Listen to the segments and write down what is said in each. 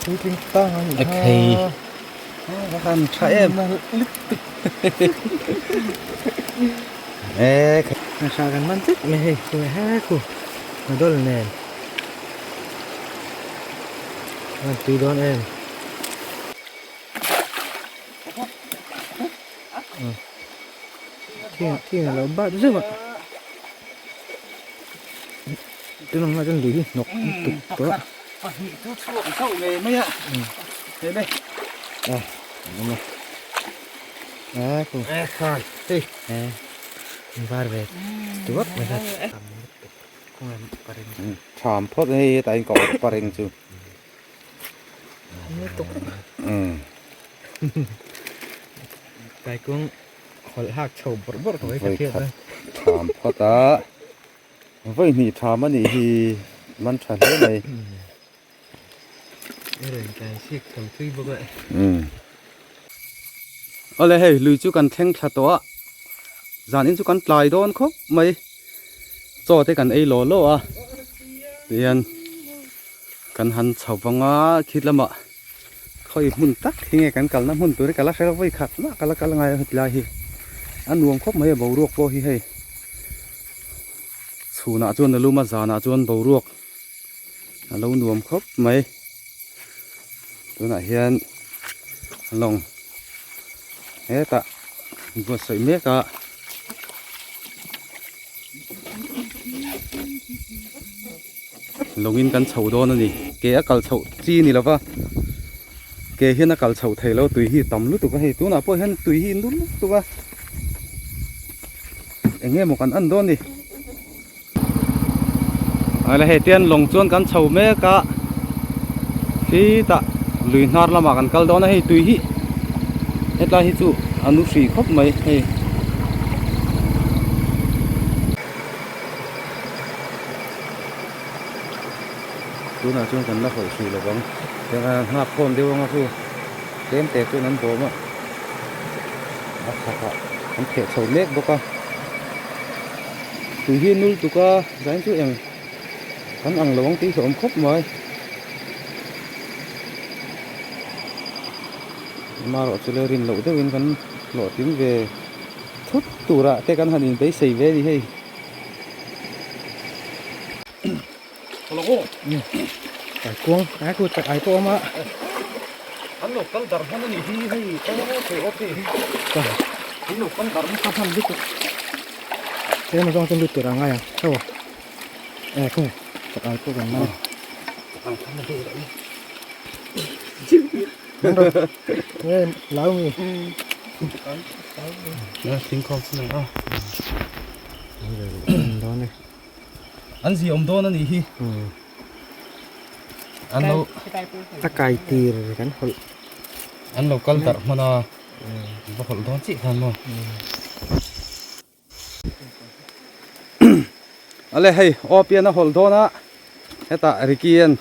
Puitling tang a nih kha. Ekhei. Va han tha em. Lutuk. E Hra kan man chit mai hei khu he khu dol nen. An tui dawn em. Thing thing a lo bat zeuh a. Tunang lai chuan lui hi hnawk lutuk tawh a. Pahnih chu chhuak chauh ngei mai a. Hei le. A awm a. A khu. E khai. Hei. E var ve tuak mai kha. Tham phawt hei hetah hian ka awrh pareng chu. Kaikung hawlh hak chho bawrh bawrh tawh hi ka hriat a. Tham phawt a, vawi hnih tham a nih hi man tha hle mai. Rawn tlan chhik chho thui bawk a. Awle hei lui chu kan thleng thla tawh a, zan in chu kan tlai dawn khawp mai, chaw te kan ei law law a, tihian kan han chho vang a khi lamah khawi hmun tak hi nge kan kalna hmun tur hi ka la hre lo vawi khat mah ka la kal ngai a hetilai hi a nuam khawp mai a boruak pawh hi hei chhunah chuan a lum a zanah chuan boruak a lo nuam khawp mai tunah hian lawng hetah buatsaih mek a. Lawngin kan chho dawn a ni ke a kal chhoh chi ni lova ke hian a kal chhoh thei lo tui hi tam lutuk a hei tunah pawh hian tui hi nul lutuk a eng nge maw kan en dawn ni a hei tian lawng chuan kan chho mek a khitah lui hnar lamah kan kal dawn a hei tui hi hetlai hi chu a nu hrih khawp mai hei. Tunah chuan kan la hawih hrih lovang tiang nghak khawm deuh anga chu tlem te chuan an bawm a a chhakah an theh chho mek bawk a tui hi a nul tuk a zain chu eng kan ang lo ang tih hi a awm khawp mai amaherawh chu le rin loh deuhin kan hlawhtling ve thut turah te kan han inbeisei ve a ni hei. Kuang ai ku tak ai pawh a awm a. An lo kal darh hman a nih hi hei aw awk hei an lo kal darh nasa hman lutuk. Tlem azawng chuan lut tur a ngai ang tho a e khaw tak ai pawh kan man a. Tak ai khan a deuh reuh e. Nge lau mi. Thingkhawm chu nei a. Dawn e. An zi awm dawn a nih hi. An lo a kai tir kan hawlh. An lo kal darh hman a va hawlh dawn chiah khan maw. Ale hei aw pian a hawlh dawn a hetah Ricky hian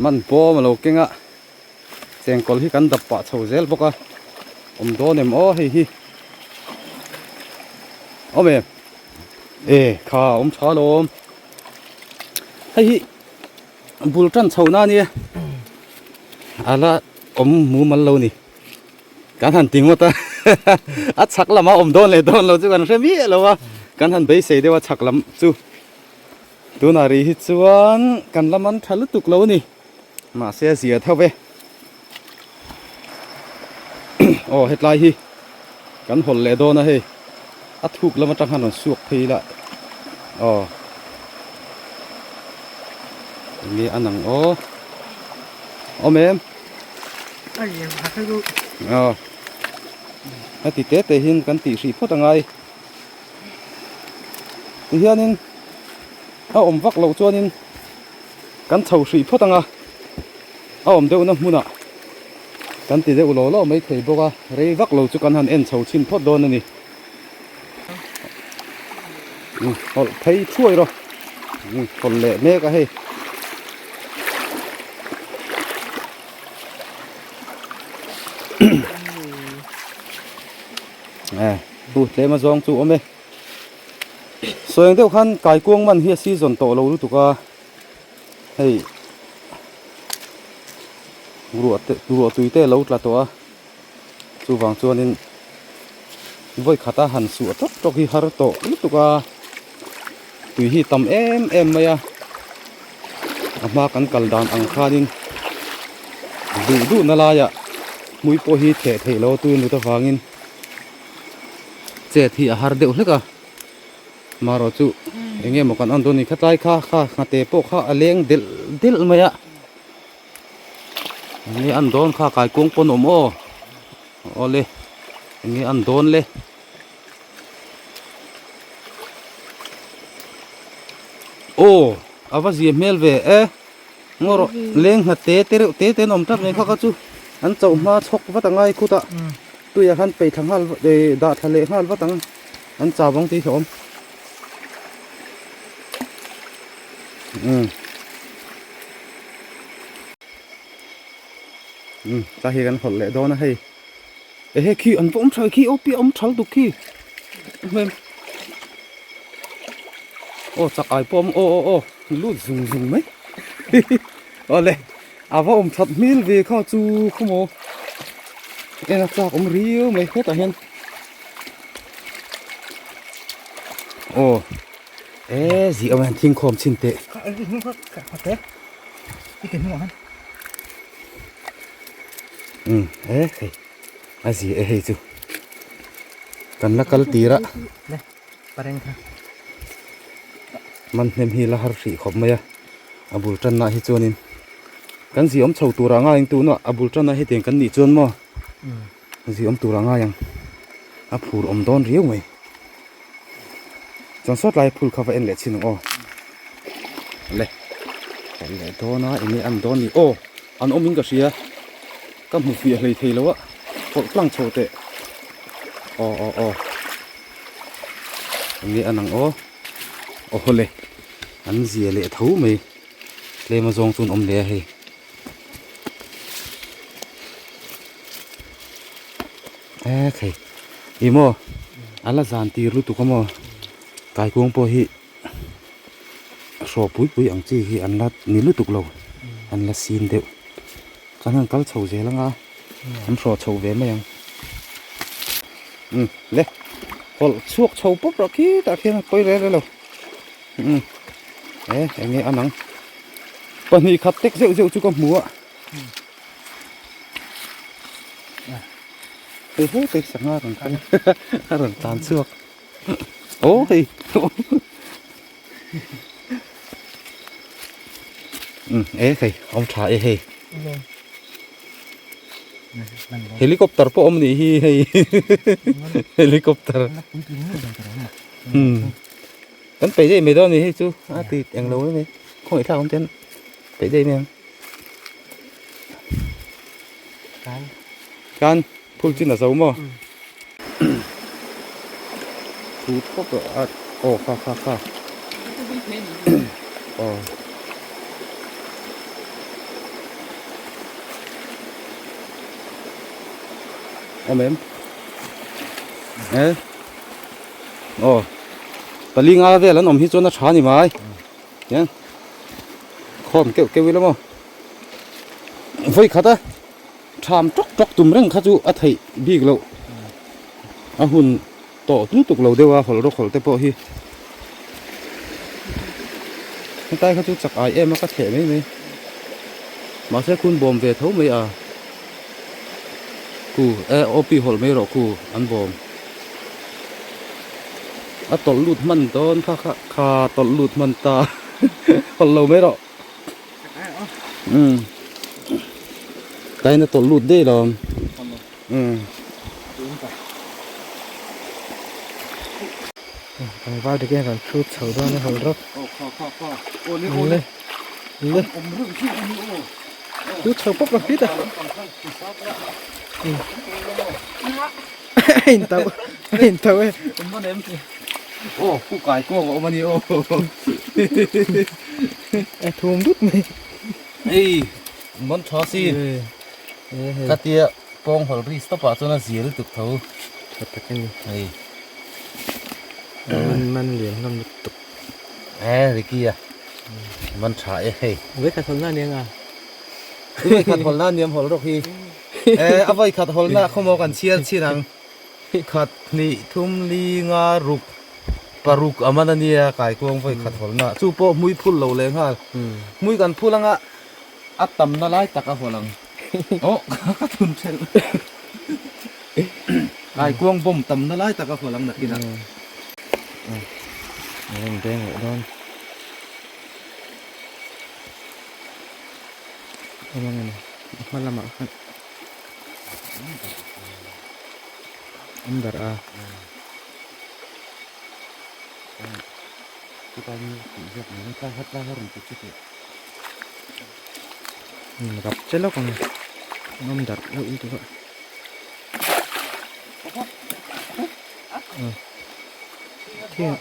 man pawm a lo keng a chengkawl hi kan dap pah chho zel bawk a awm dawn em aw hei hi awm em e kha awm tha lawm hei hi bul tan chho na ania ala awm mumal lo ni. Kan han ti ngawt a, a chhak lama awm dawn leh dawn lo chu kan hre miah lo a, kan han beisei deuh a chhak lam chu. Tunah rih hi chuan kan la man tha lutuk lo a ni, mahse a zia tho ve. Aw hetlai hi kan hawl leh dawn a hei, a thuk lam atang khan rawn suak phei ila aw enge a nang aw awm em. Aw heti te te hian kan tih hrih phawt angai tihianin a awm vak loh chuanin kan chho hrih phawt anga a awm deuhna hmunah kan ti deuh law law mai thei bawk a rei vak lo chu kan han en chho chhin phawt dawn a ni hawlh phei thuai rawh hawlh leh mek a hei. Hu tlem a zawng chu awm e sawi ang deuh khan kaikuang man hi a season tawh lo lutuk a hei Ruah te ruah tui te a lo tla tawh a chuvang chuanin vawi khata han suah tawk tawk hi har tawh lutuk a tui hi tam em em mai a a hma kan kal dan ang khanin duh duh na laiah hmui pawh hi theh theih loh a tui a nut avangin chet hi a har deuh hlek a. Marawh chu eng nge maw kan en dawn ni khatlai kha kha nghate pawh kha a leng delh delh mai a eng nge an dawn kha kaikuang pawn awm aw awle eng nge an dawn le aw a va zia hmel ve e ngaw rawh leng nghate te reuh te te an awm tlat mai kha kha chu an chauh hma chhawk vat angai khutah tuiah khan peih thla nghal dah thla leh nghal vat ang. An chau vang tih hi a awm. Umm. Umm ta hi kan hawlh leh dawn a hei. Ehe khi an va awm tha khi aw pi awm thal duk khi. Hmem. Aw chak ai pawh awm aw aw aw lut zung zung mai. Awle a va awm that hmel ve kha chu khawmaw. En a chak awm riau mai hetah hian. Aw e zih awm hian thing khawm chhin teh. Um e hei a zih e hei chu kan la kal tir a man hnem hi la har hrih khawp mai a a bul tanna hi chuanin kan zih awm chho turah ngaiin tuna a bul tanna hetiang kan nih chuan maw. Zui awm tur a ngai ang. A phur awm dawn riau mai. Chuan sawt lai phul kha va en leh chin ang aw. Le. En leh dawn a enge an dawn ni. Aw an awm in ka hria. Ka hmu fiah hlei thei lo a. Hawlh tlang chho teh. Aw aw aw. Enge an ang aw. Aw hawle. An zia leh tho mai. Tlem a zawng chu an awm leh a hei. E thei ih maw a la zan tir lutuk a maw kaikuang pawh hi hraw pui pui ang chi hi an la ni lutuk lo an la sin deuh kan han kal chho zel anga an hraw chho ve mai ang umm le hawlh chhuak chho pawp rawh khitah khian a pawi rel rel lo umm e eng nge a nang. Pahnih khat tek zeuh zeuh chu ka hmu a. Hei he te sangha rawn kal a rawn tlan chhuak. Aw hei. Um e hei awm tha e hei. Helicopter pawh awm nih hi hei. Helicopter. Um. Kan peih daih mai dawn a ni hei chu a ti eng lo mai khawngaih thlak awm ten peih daih mai ang kan phul chin a zo maw thu pawp a aw kha kha kha aw awm em e Aw pali nga vel an awm hi chuan a tha a ni mai hian khawm keuh keuh ila maw vawi khat a tham tawk tawk tum reng kha chu a theih bik loh a hun tawh lutuk lo deuh a hawlh rawk hawlh te pawh hi hetlai kha chu chak ai em a ka theh mai mai mahse khun bawm ve tho mai a Khu e op hawlh mai rawh khu an bawm a tawlh lut hman dawn kha kha kha tawlh lut hman ta hawlh lo mai rawh umm tain a tawlh lut daih lo umm. Tlangval te khian rawn chhut chho dawn a hawlh rawk. Le le chhut chho pawp rawk hit a. A in tauh a in tauh e. Aw pu kai kuang a awm a ni aw. A thum dut mai. Ei man tha si. Ka tia Kawng hawlh ri stop ah chuan a zia lutuk tho. Tha tak a ni. Hei. Man man lian hlawm lutuk. E Ricky a. Man tha e hei. Vei khat hawlh na ania nga. Vawi khat hawlna aniam hawl rawk hi. Eh a vawi khat hawlna khawmaw kan chhiar chin ang. Khat hnih thum li nga ruk paruk a man ania kaikuang vawi khat hawlna. Chu pawh hmui phul lo leh nghal. Hmui kan phul anga a tamna lai tak a hawl ang. Aw ka thun thelh. Kaikuang bomb tamna lai tak a hawl ang nakinah. An beng leh dawn. Hma lamah khan an darh a. Rap che lawk ang an awm darh deuh lutuk a.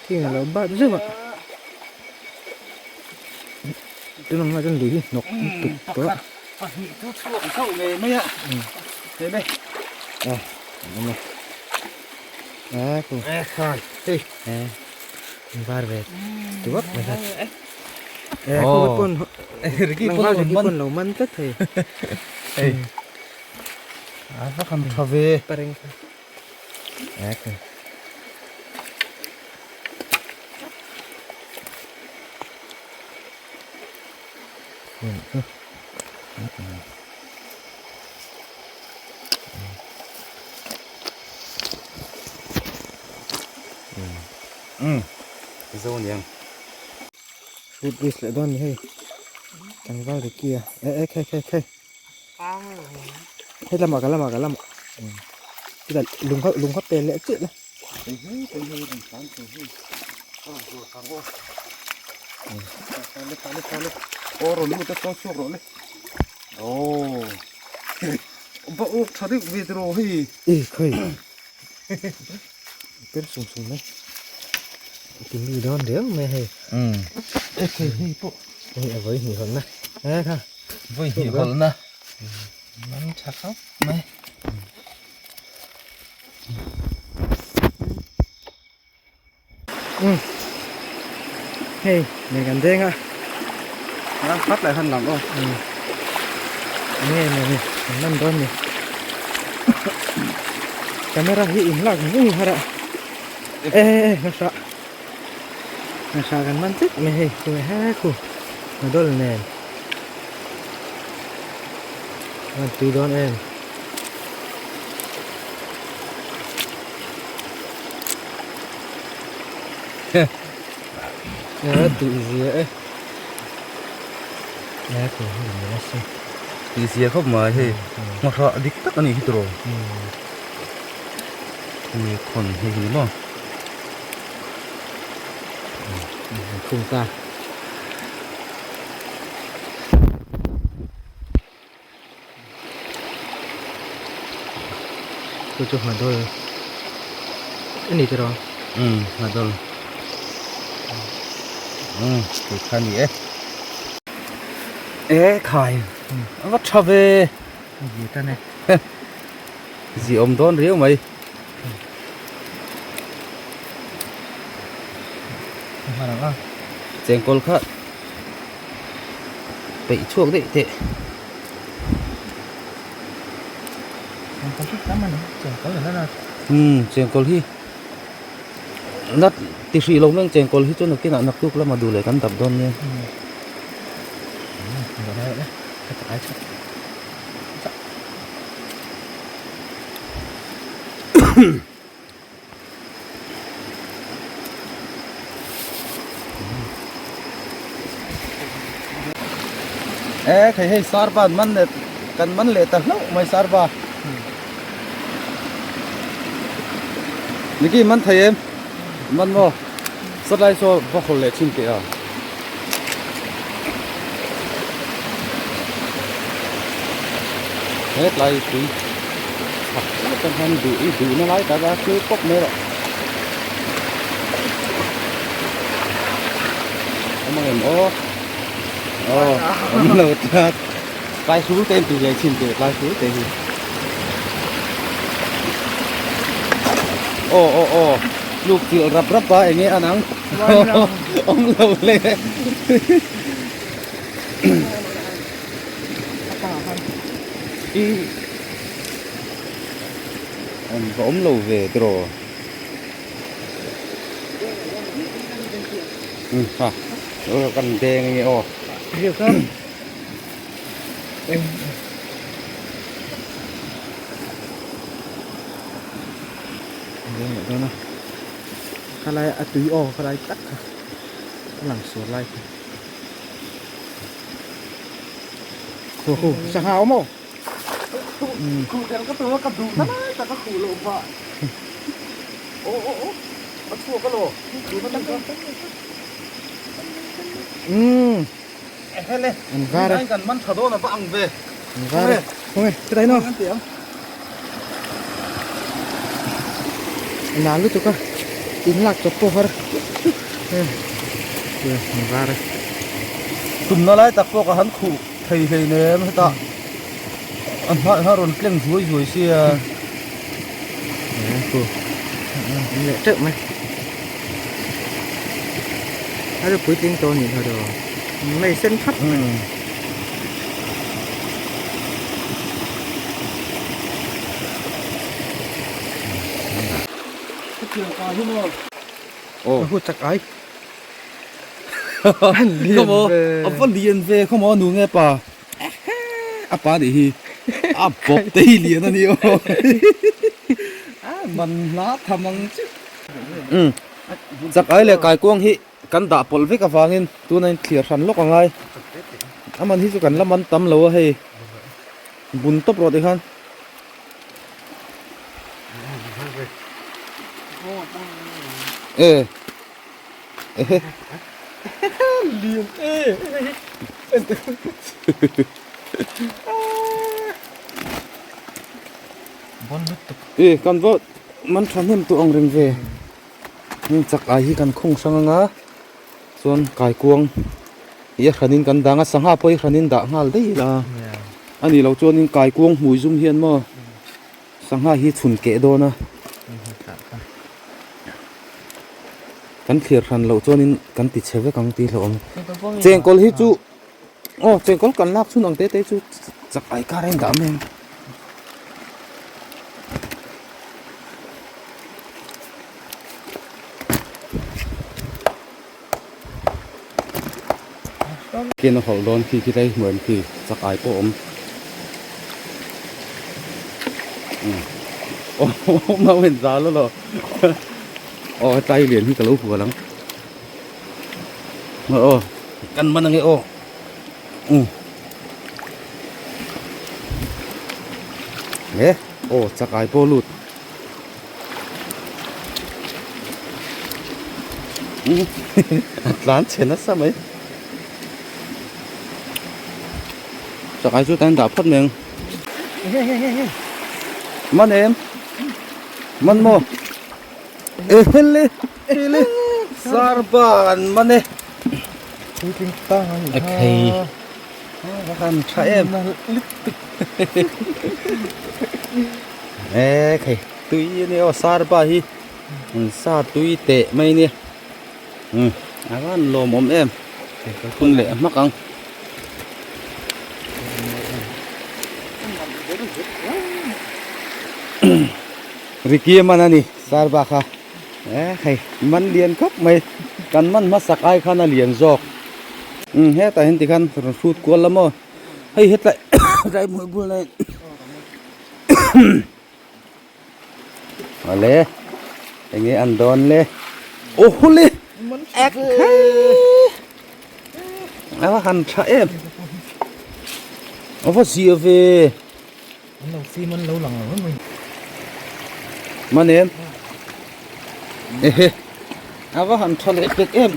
Thing a lo bat zeuh a. Tunah ngai chuan lui hi hnawk lutuk tawh a. Pahnih chu chhuak zauh ngei mai a. Hei mai. A awm a. A khu. E khai. Hei. E var ve tuak mai kha. E khu pawn Ricky pawn lo man tlat thei. Hei. A va kan tha ve. Pareng kha. E khu. Zo aniang. Shoot list leh dawn ni hei. Tlangval Ricky a. E e khai khai khai. Hei lamah ka lamah ka lamah. Chutah lung kha lung kha pel leh chiah la. E khai. Per sung sung mai. Ti mi dawn riau mai hei. E khai hei pawh. Hei a vawi hnih hawlhna. E kha. Vawi hnih hawlhna. Man tha khawp mai. Hei nei kan deng a. Ram khat lai han lang aw. Nge nge ni kan man dawn ni. Camera hi in lak ngung har a. E e e nasa. Nasa kan man tlat mai hei tunge he khu model nen. An tui dawn em. A tui zia e. A tui hi ni nasa. Tui zia khawp mai hei. Hmahra dik tak ani hi tiraw. Tui khawn hei hi ni maw. Khung ta. Chu chu hmadol a ni tiraw? Umm hmadol. Umm tih kha a ni e. E khai a va tha ve. Zi tan e. Zi awm dawn riau mai. Chengkawl kha peih chhuak daih teh. Umm chengkawl hi nat ti hrih lo mai ang chengkawl hi chu nakinah naktuk lama duh leh kan dap dawn nia. E thei hei sarva an man leh kan man leh ta hlauh mai sarva niki man thei em man maw sawtlai saw va hawl leh thin teh a. Hetlai tui chak tak hian duh i duhna lai tak a thil pawp mai rawh awm ang em aw aw awm lo tlat tlai hrul te in ti ve thin teh tlai hrul te hi aw aw aw tluk chilh rap rap a enge an ang awm lo le. I an va awm lo ve tiraw um ha kan deng ange aw. Khalai a tui aw khalai tak kha a lang sur lai kha khu khu sangha awm aw khu tel ka tum a ka duh na lai tak a khuh loh phah aw aw aw a chhuak alaw tuna mi kha umm Ehele an var a kan man tha dawn a va ang ve an var a khawnge chulai no a nal lutuk a in lak chawp pawh har an var a tumna lai tak pawh ka han khuh thei hlei nem hetah a hnah kha rawn tleng zuai zuai sia khu an leh teuh mai a ru puitling tawh anih kha daw mei sen thap mai. Aw hu chak ai khawmaw a va lian ve khawmaw nu nge pa a pa nih hi a bawp te hi lian a ni aw a man hla tham ang chiah umm chak ai leh kaikuang hi kan dah pawlh vek avangin tuna in thliar hran lawk angai a man hi chu kan la man tam lo a hei bun tawp rawh tikhan. E ehe lian e bon lutuk e kan va man tha hnem tawh ang reng ve heng chak ai hi kan khung hrang anga chuan kaikuang hi a hranin kan dang a sangha pawh hi hranin dah nghal daih ila a nih loh chuanin kaikuang hmui zum hian maw Sangha hi chhun keh dawn a, kan thlir hran loh chuanin kan ti chhe vek ang tih hlauhawm. Chengkawl hi chu aw chengkawl kan lak chhun ang te te chu chak ai kar a indah mai ang. Khian a hawlh dawn khi khi tlai hmuh em khi chak ai pawh a awm aw mau in zal alaw aw hetlai lian hi ka lo hual ang aw kan man ange aw um e aw chak ai pawh a lut. A tlan chhe nasa mai chakai chu tan dah phawt mai ang man em man maw e hele hele sarba an man e a khei a han tha em e khei tui a nia aw sarba hi an sa tui teh mai a nia umm a van lawmawm em phun leh hmak ang. Ricky a man a ni sarba kha e hei man lian khawp mai kan man hmasak ai khan a lian zawk umm hetah hian tikhan rawn hrut kual la maw hei hetlai tlai hmuh bul na Awle enge an dawn le aw hule ek a va han tha em a va zia ve an lo fim an lo lang lo mai man em ehe a va han tha leh pek em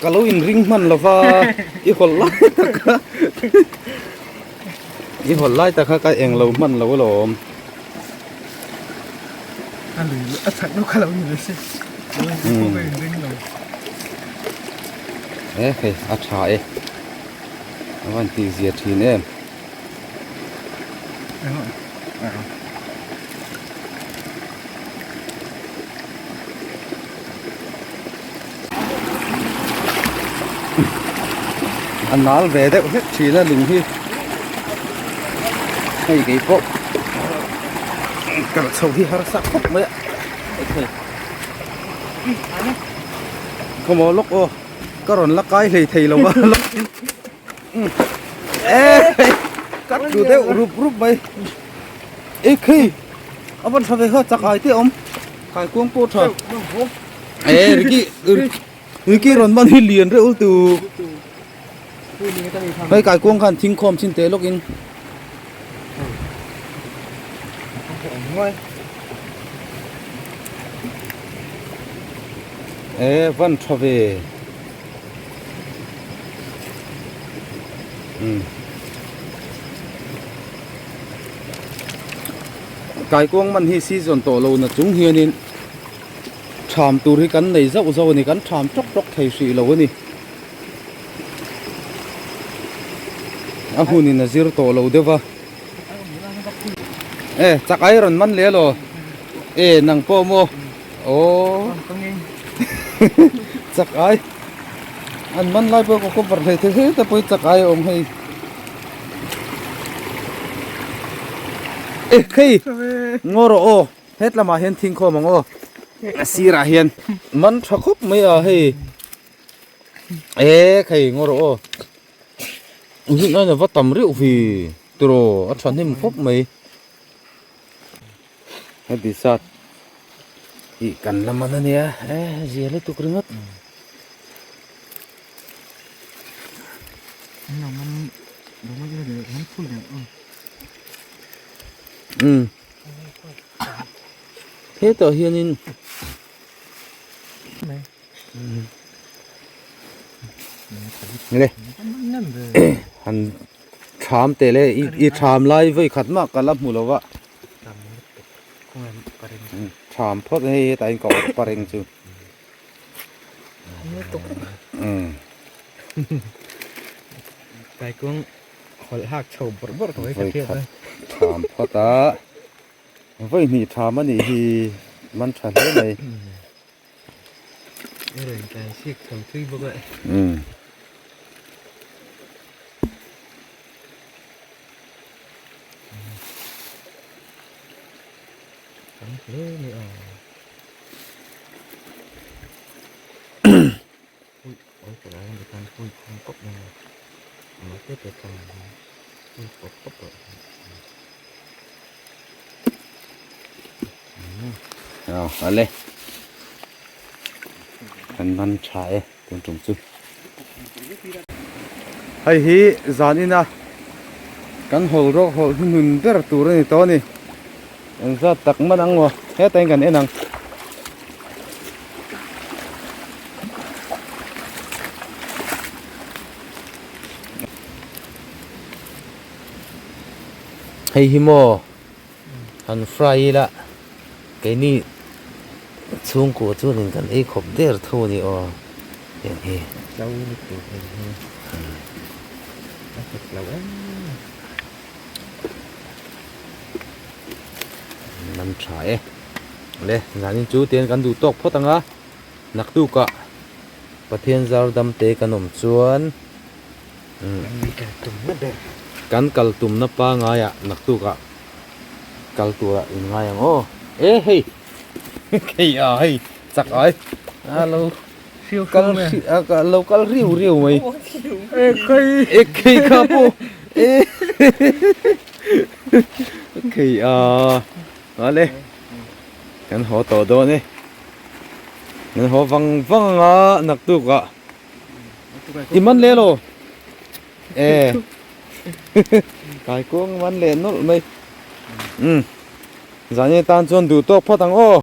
ka lo in ring hman lova i hawlh lai tak kha I hawlh lai tak kha ka eng lo hman lo alawm. A lui a chak lo kha lo ni leh si. E hei a tha e. A van tih zia thin em. A nal ve deuh hlek thin a lung hi. Hei kei pawh kal chho hi harsa khawp mai a khawmaw lawk aw ka rawn la kai hlei thei lo a ka tlu deuh rup rup mai e khi a van tha ve kha chak ai te awm kai kuang pawh tha e Ricky Ricky rawn man hi lian reuh tu Hei kai kuang khan thing khawm chin teh lawk in. E van tha ve. Um. Kai kuang man hi season tawh lo na chung hianin tham tur hi kan nei zauh zauh a ni kan tham tawk tawk thei hrih lo a ni. A hunin a zir tawh lo deuh va e chak ai rawn man leh elaw e nang pawh maw aw chak ai an man lai pawh ka cover hlei thei hle te pawh hi chak ai a awm hei e khei ngaw rawh aw het lamah hian thing khawm ang aw a sirah hian man tha khawp mai a hei. E khei ngaw rawh aw hun aina va tam reuh vi tiraw a thahnem khawp mai heti zat hi kan la man ania e zia lutuk ringawt umm hetah hianin. Le han tham teh le i tham lai vawi khat mah ka la hmu lo va tham phawt hei hetah hian ka awrh pa reng chu vawi khat tham phawt a vawi hnih tham a nih hi man tha hle mai. Ale kan man tha e tun tum chu hei hi zan ina kan hawl rawk hawl hi nun ber tur a ni tawh a ni engzat tak man ang maw hetah hian kan en ang. Hei hi maw han fry ila keini chhungkua chuanin kan ei khawp der tho a ni aw heng hi. Lam tha e le zanin chu tian kan duh tawk phawt ang a naktukah Pathian zar dam te kan awm chuan. Kan kal tumna pangaiah naktukah kal turah in ngai ang aw. E hei hei a hei chak ai a lo kal lo kal riu riu mai e khei e khei kha pawh e khei a ale kan haw tawh dawn e kan haw vang vang anga naktukah I man leh lo e kai kuang man leh nawlh mai um zan tan chuan duh tawk phawt ang aw.